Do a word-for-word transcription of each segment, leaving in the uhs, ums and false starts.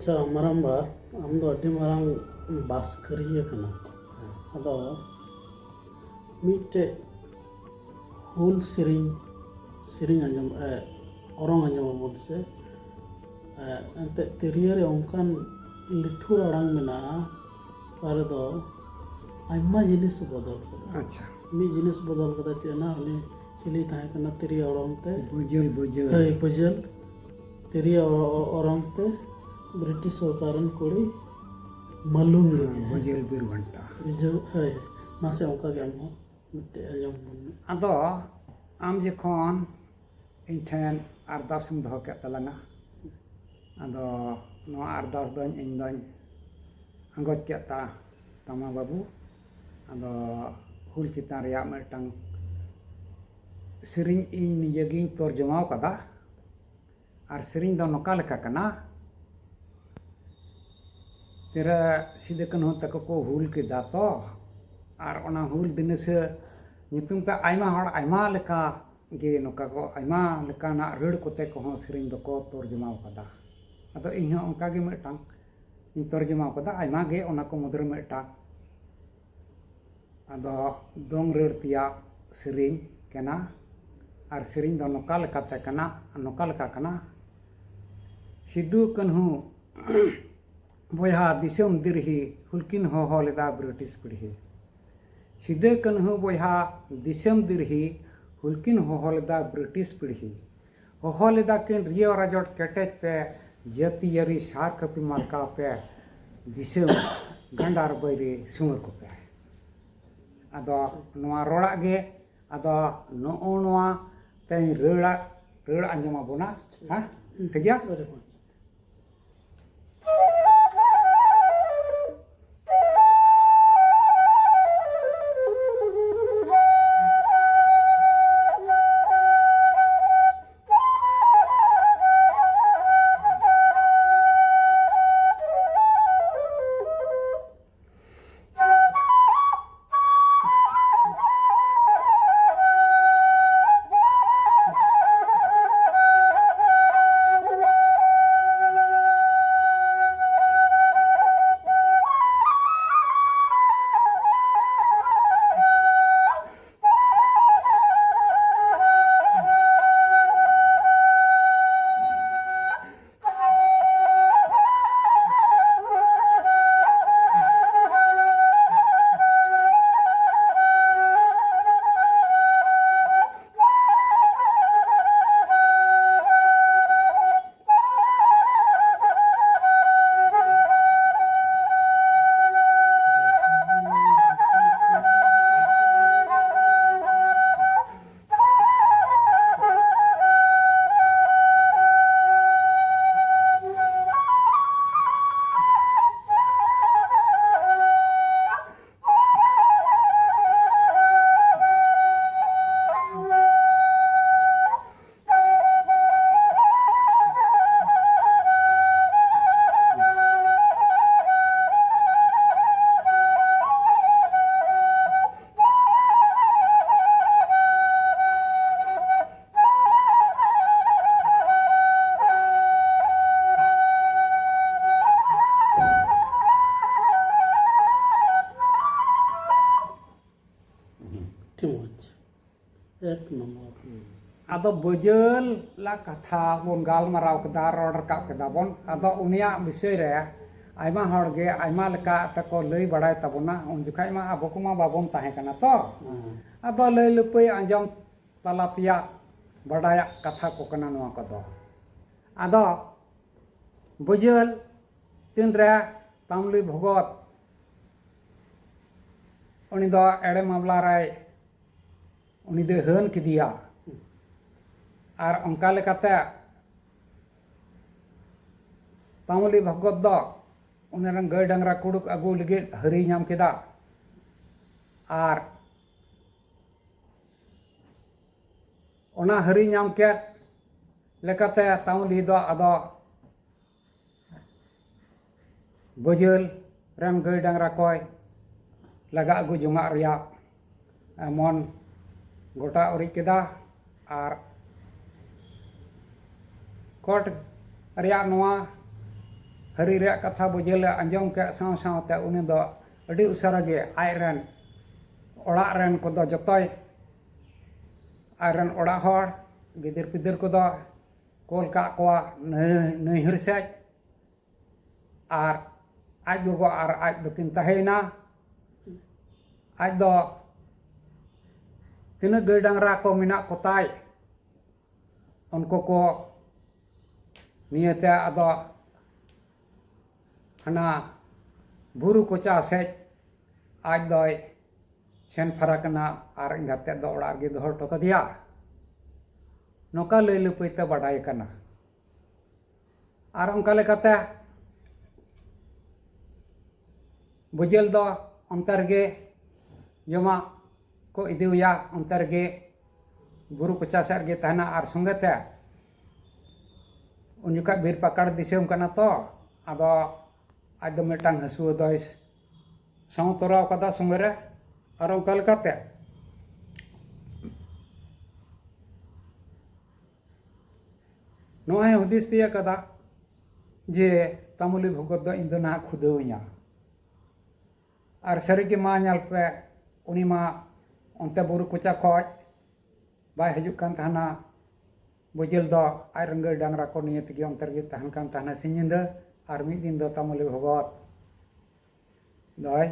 ᱟᱪᱪᱷᱟ ᱢᱟᱨᱟᱝᱵᱟ, ᱟᱢ ᱫᱚ ᱟᱹᱰᱤ ᱢᱟᱨᱟᱝ ᱵᱟᱥᱠᱟᱹᱨᱤᱭᱟᱹ ᱠᱟᱱᱟ᱾ ᱟᱫᱚ ᱢᱤᱫᱴᱮᱡ ᱦᱩᱞ ᱥᱮᱨᱮᱧ, ᱥᱮᱨᱮᱧ ᱟᱸᱡᱚᱢ, ᱮ, ᱚᱨᱚᱝ ᱟᱸᱡᱚᱢ ᱟᱵᱚᱱ ᱥᱮ᱾ ᱮ, ᱮᱱᱛᱮᱫ ᱛᱤᱨᱭᱳ ᱨᱮ ᱚᱱᱠᱟᱱ ᱞᱤᱴᱷᱩᱨ ᱟᱲᱟᱝ ᱢᱮᱱᱟᱜᱼᱟ, ᱚᱠᱟ ᱨᱮᱫᱚ ᱟᱭᱢᱟ ᱡᱤᱱᱤᱥ ᱵᱚᱫᱚᱞ ᱠᱟᱫᱟ᱾ ᱟᱪᱪᱷᱟ᱾ ᱢᱤᱫ ᱡᱤᱱᱤᱥ ᱵᱚᱫᱚᱞ ᱠᱟᱫᱟ, ᱪᱮᱫ ᱚᱱᱟ? ᱩᱱᱤ ᱪᱤᱞᱤ ᱛᱟᱦᱮᱸ ᱠᱟᱱᱟ ᱛᱤᱨᱭᱳ ᱚᱨᱚᱝ ᱛᱮ? ᱵᱟᱹᱡᱟᱹᱞ, ᱵᱟᱹᱡᱟᱹᱞ᱾ ᱦᱳᱭ, ᱵᱟᱹᱡᱟᱹᱞ᱾ ᱛᱤᱨᱭᱳ ᱚ-, ᱚ-, ᱚᱨᱚᱝ ᱛᱮ ᱵᱨᱤᱴᱤᱥ ᱥᱚᱨᱠᱟᱨ ᱨᱮᱱ ᱠᱩᱲᱤ ᱢᱟᱞᱩᱢ ᱦᱮᱸ, ᱞᱮᱫᱮᱭᱟ᱾ ᱵᱟᱹᱡᱟᱹᱞ ᱵᱤᱨ ᱵᱟᱱᱴᱟ᱾ ᱵᱩᱡᱷᱟᱹᱣ? ᱦᱳᱭ᱾ ᱢᱟᱥᱮ ᱚᱱᱠᱟ ᱜᱮ ᱟᱢ ᱦᱚᱸ ᱢᱤᱫᱴᱮᱡ ᱟᱸᱡᱚᱢ ᱵᱚᱱ ᱢᱮ᱾ ᱟᱫᱚ ᱟᱢ ᱡᱚᱠᱷᱚᱱ ᱤᱧ ᱴᱷᱮᱱ ᱟᱨᱫᱟᱥ ᱮᱢ ᱫᱚᱦᱚ ᱠᱮᱫ ᱛᱟᱞᱟᱝᱟ, ᱟᱫᱚ ᱱᱚᱣᱟ ᱟᱨᱫᱟᱥ ᱫᱚᱧ, ᱤᱧ ᱫᱚᱧ ᱟᱸᱜᱚᱪ ᱠᱮᱫ ᱛᱟ-, ᱛᱟᱢᱟ ᱵᱟᱹᱵᱩ᱾ ᱟᱫᱚ ᱦᱩᱞ ᱪᱮᱛᱟᱱ ᱨᱮᱭᱟᱜ ᱢᱤᱫᱴᱟᱝ ᱥᱮᱨᱮᱧ ᱤᱧ ᱱᱤᱡᱮ ᱜᱤᱧ ᱛᱚᱨᱡᱚᱢᱟᱣ ᱠᱟᱫᱟ᱾ ᱟᱨ ᱥᱮᱨᱮᱧ ᱫᱚ ᱱᱚᱝᱠᱟ ᱞᱮᱠᱟ ᱠᱟᱱᱟ, ᱛᱤᱨᱮ ᱥᱤᱫᱩ ᱠᱟᱹᱱᱦᱩ ᱛᱟᱠᱚ ᱠᱚ ᱦᱩᱞ ᱠᱮᱫᱟ ᱛᱚ, ᱟᱨ ᱚᱱᱟ ᱦᱩᱞ ᱫᱤᱱᱟᱹᱥᱟᱹ ᱧᱩᱛᱩᱢ ᱛᱮ ᱟᱭᱢᱟ ᱦᱚᱲ ᱟᱭᱢᱟ ᱞᱮᱠᱟ ᱜᱮ ᱱᱚᱝᱠᱟ ᱠᱚ, ᱟᱭᱢᱟ ᱞᱮᱠᱟᱱᱟᱜ ᱨᱟᱹᱲ ᱠᱚᱛᱮ ᱠᱚᱦᱚᱸ ᱥᱮᱨᱮᱧ ᱫᱚᱠᱚ ᱛᱚᱨᱡᱚᱢᱟᱣ ᱠᱟᱫᱟ᱾ ᱟᱫᱚ ᱤᱧ ᱦᱚᱸ ᱚᱱᱠᱟ ᱜᱮ ᱢᱤᱫᱴᱟᱝ ᱤᱧ ᱛᱚᱨᱡᱚᱢᱟᱣ ᱠᱟᱫᱟ, ᱟᱭᱢᱟ ᱜᱮ, ᱚᱱᱟ ᱠᱚ ᱢᱩᱫᱽᱨᱮ ᱢᱤᱫᱴᱟᱝ᱾ ᱟᱫᱚ ᱫᱚᱝ ᱨᱟᱹᱲ ᱛᱮᱭᱟᱜ ᱥᱮᱨᱮᱧ ᱠᱟᱱᱟ᱾ ᱟᱨ ᱥᱮᱨᱮᱧ ᱫᱚ ᱱᱚᱝᱠᱟ ᱞᱮᱠᱟᱛᱮ ᱠᱟᱱᱟ, ᱱᱚᱝᱠᱟ ᱞᱮᱠᱟ ᱠᱟᱱᱟ᱾ ᱥᱤᱫᱩ ᱠᱟᱹᱱᱦᱩ ᱵᱚᱭᱦᱟ ᱫᱤᱥᱚᱢ ᱫᱤᱨᱦᱤ ᱦᱩᱞᱠᱤᱱ ᱦᱚᱦᱚ ᱞᱮᱫᱟ ᱵᱨᱤᱴᱤᱥ ᱯᱤᱲᱦᱤ᱾ ᱥᱤᱫᱩ ᱠᱟᱹᱱᱦᱩ ᱵᱚᱭᱦᱟ ᱫᱤᱥᱚᱢ ᱫᱤᱨᱦᱤ ᱦᱩᱞᱠᱤᱱ ᱦᱚᱦᱚ ᱞᱮᱫᱟ ᱵᱨᱤᱴᱤᱥ ᱯᱤᱲᱦᱤ᱾ ᱦᱚᱦᱚ ᱞᱮᱫᱟ ᱠᱤᱱ ᱨᱤᱭᱟᱹᱣ ᱨᱟᱡᱚᱴ ᱠᱮᱴᱮᱡ ᱯᱮ, ᱡᱟᱹᱛᱤᱭᱟᱹᱨᱤ ᱥᱟᱨ ᱠᱟᱹᱯᱤ ᱢᱟᱨᱠᱟᱣ ᱯᱮ, ᱫᱤᱥᱚᱢ ᱜᱟᱸᱰᱟᱨ ᱵᱟᱹᱭᱨᱤ ᱥᱩᱢᱩᱨ ᱠᱚᱯᱮ᱾ ᱟᱫᱚ ᱱᱚᱣᱟ ᱨᱚᱲᱟᱜ ᱜᱮ, ᱟᱫᱚ ᱱᱚᱜᱼᱚ ᱱᱚᱣᱟ ᱛᱮᱧ ᱨᱟᱹᱲᱟ, ᱨᱟᱹᱲ ᱟᱸᱡᱚᱢ ᱟᱵᱚᱱᱟ᱾ ᱦᱮᱸ? ᱴᱷᱤᱠ ᱜᱮᱭᱟ? ᱟᱹᱰᱤ ᱢᱚᱡᱽ᱾ ᱟᱫᱚ ᱵᱟᱹᱡᱟᱹᱞ ᱞᱟ ᱠᱟᱛᱷᱟ ᱵᱚᱱ ᱜᱟᱞᱢᱟᱨᱟᱣ ᱠᱮᱫᱟ, ᱨᱚᱲ ᱨᱟᱠᱟᱵ ᱠᱮᱫᱟ ᱵᱚᱱ᱾ ᱟᱫᱚ ᱩᱱᱤᱭᱟᱜ ᱵᱤᱥᱚᱭ ᱨᱮ ᱟᱭᱢᱟ ᱦᱚᱲ ᱜᱮ ᱟᱭᱢᱟ ᱞᱮᱠᱟ ᱛᱮᱠᱚ ᱞᱟᱹᱭ ᱵᱟᱲᱟᱭ ᱛᱟᱵᱚᱱᱟ᱾ ᱩᱱ ᱡᱚᱠᱷᱟᱡ ᱢᱟ ᱟᱵᱚ ᱠᱚᱢᱟ ᱵᱟᱵᱚᱱ ᱛᱟᱦᱮᱸ ᱠᱟᱱᱟ ᱛᱚ᱾ ᱦᱮᱸ᱾ ᱟᱫᱚ ᱞᱟᱹᱭ ᱞᱟᱹᱯᱟᱹᱭ ᱟᱸᱡᱚᱢ ᱛᱟᱞᱟ ᱛᱮᱭᱟᱜ ᱵᱟᱰᱟᱭᱟᱜ ᱠᱟᱛᱷᱟ ᱠᱚ ᱠᱟᱱᱟ ᱱᱚᱣᱟ ᱠᱚᱫᱚ᱾ ᱟᱫᱚ ᱵᱟᱹᱡᱟᱹᱞ ᱛᱤᱱᱨᱮ ᱛᱟᱢᱞᱤ ᱵᱷᱚᱜᱚᱛ ᱩᱱᱤ ᱫᱚ ᱮᱲᱮ ᱢᱟᱢᱞᱟ ᱨᱮᱭ, ᱩᱱᱤ ᱫᱚᱭ ᱦᱟᱹᱱ ᱠᱮᱫᱮᱭᱟ᱾ ᱟᱨ ᱚᱱᱠᱟ ᱞᱮᱠᱟᱛᱮ ᱛᱟᱢᱞᱤ ᱵᱷᱚᱜᱚᱛ ᱫᱚ ᱩᱱᱤ ᱨᱮᱱ ᱜᱟᱹᱭ ᱰᱟᱝᱨᱟ ᱠᱩᱰᱩᱠ ᱟᱹᱜᱩ ᱞᱟᱹᱜᱤᱫ ᱦᱟᱹᱨᱤ ᱧᱟᱢ ᱠᱮᱫᱟ᱾ ᱟᱨ ᱚᱱᱟ ᱦᱟᱹᱨᱤ ᱧᱟᱢ ᱠᱮᱫ ᱞᱮᱠᱟᱛᱮ ᱛᱟᱢᱞᱤ ᱫᱚ ᱟᱫᱚ ᱵᱟᱹᱡᱟᱹᱞ ᱨᱮᱱ ᱜᱟᱹᱭ ᱰᱟᱝᱨᱟ ᱠᱚᱭ ᱞᱟᱜᱟ ᱟᱹᱜᱩ ᱡᱚᱝᱟᱜ ᱨᱮᱭᱟᱜ ᱢᱚᱱ ᱜᱚᱴᱟ ᱩᱨᱤᱡ ᱠᱮᱫᱟ᱾ ᱟᱨ ᱠᱳᱨᱴ ᱨᱮᱭᱟᱜ ᱱᱚᱣᱟ ᱦᱟᱹᱨᱤ ᱨᱮᱭᱟᱜ ᱠᱟᱛᱷᱟ ᱵᱟᱹᱡᱟᱹᱞᱮ ᱟᱸᱡᱚᱢ ᱠᱮᱫ ᱥᱟᱶ ᱥᱟᱶᱛᱮ ᱩᱱᱤ ᱫᱚ ᱟᱹᱰᱤ ᱩᱥᱟᱹᱨᱟ ᱜᱮ ᱟᱡ ᱨᱮᱱ ᱚᱲᱟᱜ ᱨᱮᱱ ᱠᱚᱫᱚ ᱡᱚᱛᱚᱭ, ᱟᱡ ᱨᱮᱱ ᱚᱲᱟᱜ ᱦᱚᱲ, ᱜᱤᱫᱟᱹᱨ ᱯᱤᱫᱟᱹᱨ ᱠᱚᱫᱚ ᱠᱳᱞ ᱠᱟᱜ ᱠᱚᱣᱟ ᱱᱟᱹ-, ᱱᱟᱹᱭᱦᱟᱹᱨ ᱥᱮᱫ᱾ ᱟᱨ ᱟᱡ ᱜᱚᱜᱚ ᱟᱨ ᱟᱡ ᱫᱚᱠᱤᱱ ᱛᱟᱦᱮᱸᱭᱮᱱᱟ᱾ ᱟᱡ ᱫᱚ ᱛᱤᱱᱟᱹᱜ ᱜᱟᱹᱭ ᱰᱟᱝᱨᱟ ᱠᱚ ᱢᱮᱱᱟᱜ ᱠᱚᱛᱟᱭ, ᱩᱱᱠᱩ ᱠᱚ ᱱᱤᱭᱟᱹᱛᱮ ᱟᱫᱚ ᱦᱟᱱᱟ ᱵᱩᱨᱩ ᱠᱚᱪᱟ ᱥᱮᱫ ᱟᱡ ᱫᱚᱭ ᱥᱮᱱ ᱯᱷᱟᱨᱟᱠ ᱮᱱᱟ ᱟᱨ ᱮᱸᱜᱟᱛ ᱛᱮᱫ ᱫᱚ ᱚᱲᱟᱜ ᱨᱮᱜᱮ ᱫᱚᱦᱚ ᱦᱚᱴᱚ ᱠᱟᱫᱮᱭᱟ᱾ ᱱᱚᱝᱠᱟ ᱞᱟᱹᱭ ᱞᱟᱹᱯᱟᱹᱭ ᱛᱮ ᱵᱟᱰᱟᱭ ᱠᱟᱱᱟ᱾ ᱟᱨ ᱚᱱᱠᱟ ᱞᱮᱠᱟᱛᱮ ᱵᱩᱡᱟᱹᱞ ᱫᱚ ᱚᱱᱛᱮ ᱨᱮᱜᱮ ᱡᱚᱢᱟᱜ ᱠᱚ ᱤᱫᱤᱣᱟᱭᱟ, ᱚᱱᱛᱮ ᱨᱮᱜᱮ ᱵᱩᱨᱩ ᱠᱚᱪᱟ ᱥᱮᱫ ᱨᱮᱜᱮ ᱛᱟᱦᱮᱱᱟ᱾ ᱟᱨ ᱥᱚᱸᱜᱮ ᱛᱮ ᱩᱱ ᱡᱚᱠᱷᱟᱡ ᱵᱤᱨ ᱯᱟᱠᱟᱲ ᱫᱤᱥᱚᱢ ᱠᱟᱱᱟ ᱛᱚ, ᱟᱫᱚ ᱟᱡ ᱫᱚ ᱢᱤᱫᱴᱟᱝ ᱦᱟᱹᱥᱩᱣᱟᱹ ᱫᱚᱭ ᱥᱟᱶ ᱛᱚᱨᱟᱣ ᱠᱟᱫᱟ ᱥᱚᱸᱜᱮ ᱨᱮ᱾ ᱟᱨ ᱚᱱᱠᱟ ᱞᱮᱠᱟᱛᱮ ᱱᱚᱣᱟᱭ ᱦᱩᱫᱤᱥ ᱛᱤᱭᱟᱹᱜ ᱠᱟᱫᱟ ᱡᱮ ᱛᱟᱢᱩᱞᱤ ᱵᱷᱚᱜᱚᱛ ᱫᱚ ᱤᱧ ᱫᱚ ᱱᱟᱦᱟᱜ ᱠᱷᱩᱫᱟᱹᱣᱤᱧᱟ᱾ ᱟᱨ ᱥᱟᱹᱨᱤᱜᱮ ᱢᱟ ᱧᱮᱞ ᱯᱮ, ᱩᱱᱤ ᱢᱟ ᱚᱱᱛᱮ ᱵᱩᱨᱩ ᱠᱚᱪᱟ ᱠᱷᱚᱡ ᱵᱟᱭ ᱦᱤᱡᱩᱜ ᱠᱟᱱ ᱛᱟᱦᱮᱱᱟ᱾ ᱵᱩᱡᱷᱟᱹᱞ ᱫᱚ ᱟᱡ ᱨᱮᱱ ᱜᱟᱹᱭ ᱰᱟᱝᱨᱟ ᱠᱚ ᱱᱤᱭᱟᱹ ᱛᱮᱜᱮ ᱚᱱᱛᱮ ᱨᱮᱜᱮ ᱛᱟᱦᱮᱱ ᱠᱟᱱ ᱛᱟᱦᱮᱱᱟ ᱥᱤᱧ ᱧᱤᱫᱟᱹ᱾ ᱟᱨ ᱢᱤᱫ ᱫᱤᱱ ᱫᱚ ᱛᱟᱢᱩᱞᱤ ᱵᱷᱚᱜᱚᱛ ᱫᱚᱭ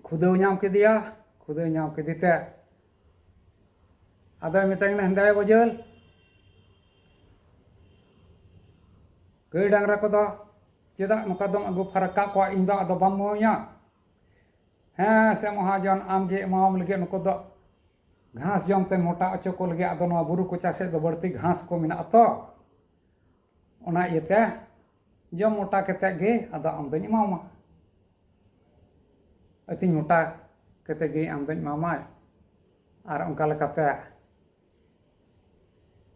ᱠᱷᱩᱫᱟᱹᱣ ᱧᱟᱢ ᱠᱮᱫᱮᱭᱟ᱾ ᱠᱷᱩᱫᱟᱹᱣ ᱧᱟᱢ ᱠᱮᱫᱮ ᱛᱮ ᱟᱫᱚᱭ ᱢᱮᱛᱟᱭ ᱠᱟᱱᱟ, "ᱦᱮᱸᱫᱟᱭᱟ ᱵᱩᱡᱷᱟᱹᱞ, ᱜᱟᱹᱭ ᱰᱟᱝᱨᱟ ᱠᱚᱫᱚ ᱪᱮᱫᱟᱜ ᱱᱚᱝᱠᱟ ᱫᱚᱢ ᱟᱹᱜᱩ ᱯᱷᱟᱨᱟᱠ ᱠᱟᱜ ᱠᱚᱣᱟ? ᱤᱧ ᱫᱚ ᱟᱫᱚ ᱵᱟᱢ ᱮᱢᱟᱣᱟᱹᱧᱟ?" "ᱦᱮᱸ ᱥᱮ ᱢᱚᱦᱟᱡᱚᱱ, ᱟᱢ ᱜᱮ ᱮᱢᱟᱣᱟᱢ ᱞᱟᱹᱜᱤᱫ ᱱᱩᱠᱩ ᱫᱚ ᱜᱷᱟᱥ ᱡᱚᱢ ᱛᱮ ᱢᱚᱴᱟ ᱦᱚᱪᱚ ᱠᱚ ᱞᱟᱹᱜᱤᱫ, ᱟᱫᱚ ᱱᱚᱣᱟ ᱵᱩᱨᱩ ᱠᱚᱪᱟ ᱥᱮᱫ ᱫᱚ ᱵᱟᱹᱲᱛᱤ ᱜᱷᱟᱥ ᱠᱚ ᱢᱮᱱᱟᱜᱼᱟ ᱛᱚ, ᱚᱱᱟ ᱤᱭᱟᱹᱛᱮ ᱡᱚᱢ ᱢᱚᱴᱟ ᱠᱟᱛᱮᱫ ᱜᱮ ᱟᱫᱚ ᱟᱢ ᱫᱚᱧ ᱮᱢᱟᱢᱟ, ᱟᱹᱛᱤᱧ ᱢᱚᱴᱟ ᱠᱟᱛᱮᱫ ᱜᱮ ᱟᱢ ᱫᱚᱧ ᱮᱢᱟᱢᱟ᱾" ᱟᱨ ᱚᱱᱠᱟ ᱞᱮᱠᱟᱛᱮ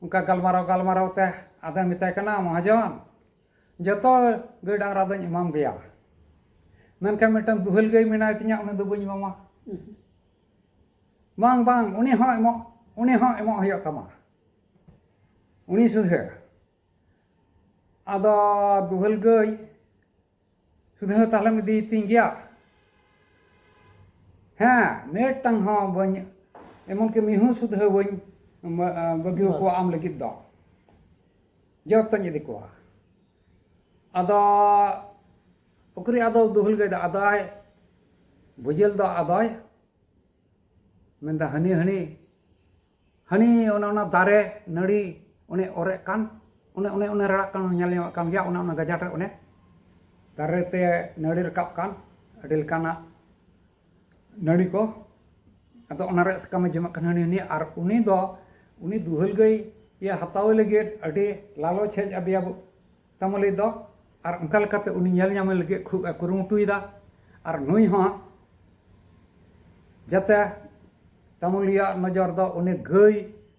ᱚᱱᱠᱟ ᱜᱟᱞᱢᱟᱨᱟᱣ ᱜᱟᱞᱢᱟᱨᱟᱣ ᱛᱮ ᱟᱫᱚᱭ ᱢᱮᱛᱟᱭ ᱠᱟᱱᱟ, "ᱢᱚᱦᱟᱡᱚᱱ, ᱡᱚᱛᱚ ᱜᱟᱹᱭ ᱰᱟᱝᱨᱟ ᱫᱚᱧ ᱮᱢᱟᱢ ᱜᱮᱭᱟ, ᱢᱮᱱᱠᱷᱟᱱ ᱢᱤᱫᱴᱟᱝ ᱫᱩᱦᱟᱹᱞ ᱜᱟᱹᱭ ᱢᱮᱱᱟᱭ ᱛᱤᱧᱟ, ᱩᱱᱤ ᱫᱚ ᱵᱟᱹᱧ ᱮᱢᱟᱢᱟ᱾" "ᱵᱟᱝ, ᱵᱟᱝ, ᱩᱱᱤ ᱦᱚᱸ ᱮᱢᱚᱜ, ᱩᱱᱤ ᱦᱚᱸ ᱮᱢᱚᱜ ᱦᱩᱭᱩᱜ ᱛᱟᱢᱟ, ᱩᱱᱤ ᱥᱩᱫᱷᱟᱹ᱾" ᱟᱫᱚ ᱫᱩᱦᱟᱹᱞ ᱜᱟᱹᱭ ᱥᱩᱫᱷᱟᱹ ᱛᱟᱦᱞᱮᱢ ᱤᱫᱤᱭᱮ ᱛᱤᱧ ᱜᱮᱭᱟ? ᱦᱮᱸ, ᱢᱤᱫᱴᱟᱝ ᱦᱚᱸ ᱵᱟᱹᱧ, ᱮᱢᱚᱱ ᱠᱤ ᱢᱤᱦᱩ ᱥᱩᱫᱷᱟᱹ ᱵᱟᱹᱧ ᱵᱟᱹᱜᱤ ᱟᱠᱚᱣᱟ ᱟᱢ ᱞᱟᱹᱜᱤᱫ ᱫᱚ, ᱡᱚᱛᱚᱧ ᱤᱫᱤ ᱠᱚᱣᱟ᱾ ᱟᱫᱚ ᱩᱠᱨᱤ ᱟᱫᱚ ᱫᱩᱦᱩᱞ ᱜᱟᱹᱭ ᱫᱚ ᱟᱫᱚᱭ, ᱵᱩᱡᱷᱟᱹᱞ ᱫᱚ ᱟᱫᱚᱭ ᱢᱮᱱᱫᱟ, ᱦᱟᱹᱱᱤ, ᱦᱟᱹᱱᱤ, ᱦᱟᱹᱱᱤ ᱚᱱᱮ ᱚᱱᱟ ᱫᱟᱨᱮ ᱱᱟᱹᱲᱤ ᱚᱱᱮ ᱚᱨᱮᱫ ᱠᱟᱱ, ᱚᱱᱮ, ᱚᱱᱮ, ᱚᱱᱮ ᱨᱟᱲᱟᱜ ᱠᱟᱱ, ᱧᱮᱞ ᱧᱟᱢᱚᱜ ᱠᱟᱱ ᱜᱮᱭᱟ, ᱚᱱᱮ ᱚᱱᱟ ᱜᱟᱡᱟᱲ ᱨᱮ ᱚᱱᱮ ᱫᱟᱨᱮ ᱛᱮ ᱱᱟᱹᱲᱤ ᱨᱟᱠᱟᱵ ᱠᱟᱱ, ᱟᱹᱰᱤ ᱞᱮᱠᱟᱱᱟᱜ ᱱᱟᱹᱲᱤ ᱠᱚ᱾ ᱟᱫᱚ ᱚᱱᱟ ᱨᱮᱭᱟᱜ ᱥᱟᱠᱟᱢᱮ ᱡᱚᱢᱮᱫ ᱠᱟᱱᱟ ᱦᱟᱹᱱᱤ, ᱦᱟᱹᱱᱤ᱾ ᱟᱨ ᱩᱱᱤ ᱫᱚ, ᱩᱱᱤ ᱫᱩᱦᱟᱹᱞ ᱜᱟᱹᱭ ᱤᱭᱟᱹ ᱦᱟᱛᱟᱣ ᱞᱟᱹᱜᱤᱫ ᱟᱹᱰᱤ ᱞᱟᱞᱚᱪ ᱦᱮᱡ ᱟᱫᱮᱭᱟ ᱛᱟᱢᱩᱞᱤ ᱫᱚ᱾ ᱟᱨ ᱚᱱᱠᱟ ᱞᱮᱠᱟᱛᱮ ᱩᱱᱤ ᱧᱮᱞ ᱧᱟᱢᱮ ᱞᱟᱹᱜᱤᱫ ᱠᱷᱩᱵ ᱮ ᱠᱩᱨᱩᱢᱩᱴᱩᱭᱮᱫᱟ᱾ ᱟᱨ ᱱᱩᱭ ᱦᱚᱸ ᱡᱟᱛᱮ ᱛᱟᱢᱩᱞᱤᱭᱟᱜ ᱱᱚᱡᱚᱨ ᱫᱚ ᱩᱱᱤ ᱜᱟᱹᱭ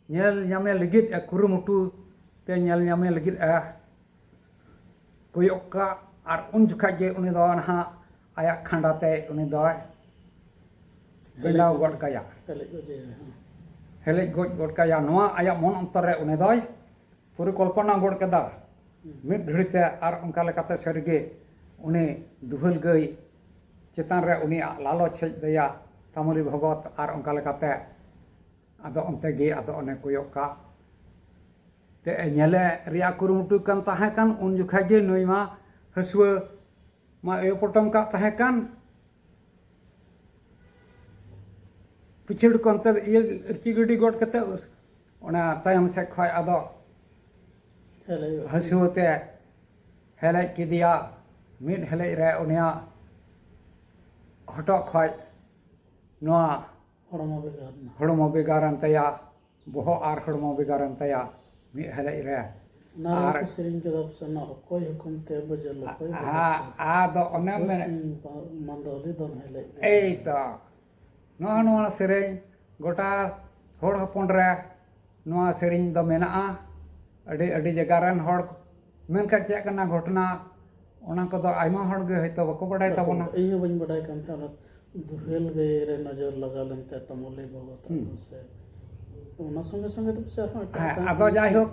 ᱧᱮᱞ ᱧᱟᱢᱮ ᱞᱟᱹᱜᱤᱫ ᱮ ᱠᱩᱨᱩᱢᱩᱴᱩ ᱛᱮ ᱧᱮᱞ ᱧᱟᱢᱮ ᱞᱟᱹᱜᱤᱫ ᱮ ᱠᱚᱭᱚᱜ ᱠᱟᱜ᱾ ᱟᱨ ᱩᱱ ᱡᱚᱠᱷᱟᱡ ᱜᱮ ᱩᱱᱤ ᱫᱚ ᱱᱟᱦᱟᱜ ᱟᱭᱟᱜ ᱠᱷᱟᱸᱰᱟ ᱛᱮ ᱩᱱᱤ ᱫᱚᱭ ᱵᱮᱱᱟᱣ ᱜᱚᱫ ᱠᱟᱭᱟ, ᱦᱮᱞᱮᱡ ᱜᱚᱡᱮᱭᱟ, ᱦᱮᱸ᱾ ᱦᱮᱞᱮᱡ ᱜᱚᱡ ᱜᱚᱫ ᱠᱟᱭᱟ᱾ ᱱᱚᱣᱟ ᱟᱭᱟᱜ ᱢᱚᱱ ᱚᱱᱛᱚᱨ ᱨᱮ ᱩᱱᱤ ᱫᱚᱭ ᱯᱚᱨᱤᱠᱚᱞᱯᱚᱱᱟ ᱜᱚᱫ ᱠᱮᱫᱟ᱾ ᱦᱩᱸ᱾ ᱢᱤᱫ ᱜᱷᱟᱹᱲᱤ ᱛᱮ ᱟᱨ ᱚᱱᱠᱟ ᱞᱮᱠᱟᱛᱮ ᱥᱟᱹᱨᱤᱜᱮ ᱩᱱᱤ ᱫᱩᱦᱟᱹᱞ ᱜᱟᱹᱭ ᱪᱮᱛᱟᱱ ᱨᱮ ᱩᱱᱤᱭᱟᱜ ᱞᱟᱞᱚᱪ ᱦᱮᱡ ᱟᱫᱮᱭᱟ ᱛᱟᱢᱩᱞᱤ ᱵᱷᱚᱜᱚᱛ᱾ ᱟᱨ ᱚᱱᱠᱟ ᱞᱮᱠᱟᱛᱮ ᱟᱫᱚ ᱚᱱᱛᱮ ᱜᱮ ᱟᱫᱚ ᱚᱱᱮ ᱠᱚᱭᱚᱜ ᱠᱟᱜ ᱛᱮ ᱧᱮᱞᱮ ᱨᱮᱭᱟᱜ ᱠᱩᱨᱩᱢᱩᱴᱩ ᱠᱟᱱ ᱛᱟᱦᱮᱸ ᱠᱟᱱ᱾ ᱩᱱ ᱡᱚᱠᱷᱟᱡ ᱜᱮ ᱱᱩᱭ ᱢᱟ ᱦᱟᱹᱥᱩᱣᱟᱹ ᱢᱟ ᱮᱭ ᱯᱚᱴᱚᱢ ᱠᱟᱜ ᱛᱟᱦᱮᱸ ᱠᱟᱱ᱾ ᱯᱤᱪᱷᱟᱹᱲ ᱠᱚ ᱚᱱᱛᱮ ᱤᱭᱟᱹ ᱤᱨᱪᱤ ᱜᱤᱰᱤ ᱜᱚᱫ ᱠᱟᱛᱮ ᱚᱱᱟ ᱛᱟᱭᱚᱢ ᱥᱮᱫ ᱠᱷᱚᱡ ᱟᱫᱚ ᱦᱟᱹᱥᱩᱣᱟᱹ ᱛᱮ ᱦᱮᱞᱮᱡ ᱠᱮᱫᱮᱭᱟ᱾ ᱢᱤᱫ ᱦᱮᱞᱮᱡ ᱨᱮ ᱩᱱᱤᱭᱟᱜ ᱦᱚᱴᱚᱜ ᱠᱷᱚᱡ ᱱᱚᱣᱟ ᱦᱚᱲᱢᱚ ᱵᱷᱮᱜᱟᱨ ᱮᱱᱟ᱾ ᱦᱚᱲᱢᱚ ᱵᱷᱮᱜᱟᱨ ᱮᱱ ᱛᱟᱭᱟ, ᱵᱚᱦᱚᱜ ᱟᱨ ᱦᱚᱲᱢᱚ ᱵᱷᱮᱜᱟᱨ ᱮᱱ ᱛᱟᱭᱟ ᱢᱤᱫ ᱦᱮᱞᱮᱡ ᱨᱮ᱾ ᱚᱱᱟ ᱨᱮ ᱟᱨ ᱠᱚ ᱥᱮᱨᱮᱧ ᱠᱟᱫᱟ ᱯᱟᱥᱮ, ᱚᱱᱟ ᱚᱠᱚᱭ ᱦᱩᱠᱩᱢ ᱛᱮ ᱵᱟᱹᱡᱟᱹᱞ, ᱚᱠᱚᱭ ᱵᱟᱹᱡᱟᱹᱞ ᱟ-, ᱛᱮ? ᱟᱫᱚ ᱚᱱᱮ ᱚᱠᱚᱭ ᱢᱮᱱ ᱥᱤᱧ ᱵᱟ-, ᱢᱟᱱᱫᱚᱞᱤ ᱫᱚᱱ ᱦᱮᱞᱮᱡ ᱞᱮᱱᱟ᱾ ᱮᱭ ᱛᱚ, ᱱᱚᱜᱼᱚ ᱱᱚᱣᱟ ᱥᱮᱨᱮᱧ ᱜᱚᱴᱟ ᱦᱚᱲ ᱦᱚᱯᱚᱱ ᱨᱮ ᱱᱚᱣᱟ ᱥᱮᱨᱮᱧ ᱫᱚ ᱢᱮᱱᱟᱜᱼᱟ᱾ ᱟᱹᱰᱤ, ᱟᱹᱰᱤ ᱡᱟᱭᱜᱟ ᱨᱮᱱ ᱦᱚᱲ, ᱢᱮᱱᱠᱷᱟᱱ ᱪᱮᱫ ᱠᱟᱱᱟ ᱜᱷᱚᱴᱚᱱᱟ, ᱚᱱᱟ ᱠᱚᱫᱚ ᱟᱭᱢᱟ ᱦᱚᱲ ᱜᱮ ᱦᱚᱭᱛᱳ ᱵᱟᱠᱚ ᱵᱟᱰᱟᱭ ᱵᱟᱠᱚ, ᱛᱟᱵᱚᱱᱟ᱾ ᱤᱧ ᱦᱚᱸ ᱵᱟᱹᱧ ᱵᱟᱰᱟᱭ ᱠᱟᱱ ᱛᱟᱦᱮᱸᱫ, ᱚᱱᱟ ᱫᱩᱦᱮᱞ ᱜᱟᱹᱭ ᱨᱮ ᱱᱚᱡᱚᱨ ᱞᱟᱜᱟᱣ ᱞᱮᱱ ᱛᱟᱭᱟ ᱛᱟᱢᱚᱞᱤ ᱵᱟᱵᱟ ᱛᱟᱠᱚ ᱦᱩᱸ᱾ ᱥᱮ, ᱚᱱᱟ ᱥᱚᱸᱜᱮ ᱥᱚᱸᱜᱮ ᱛᱮ ᱯᱟᱥᱮ ᱟᱨᱦᱚᱸ ᱮᱴᱟᱜ ᱦᱮᱸ, ᱮᱴᱟᱜ ᱟᱫᱚ ᱡᱟᱭᱦᱳᱠ,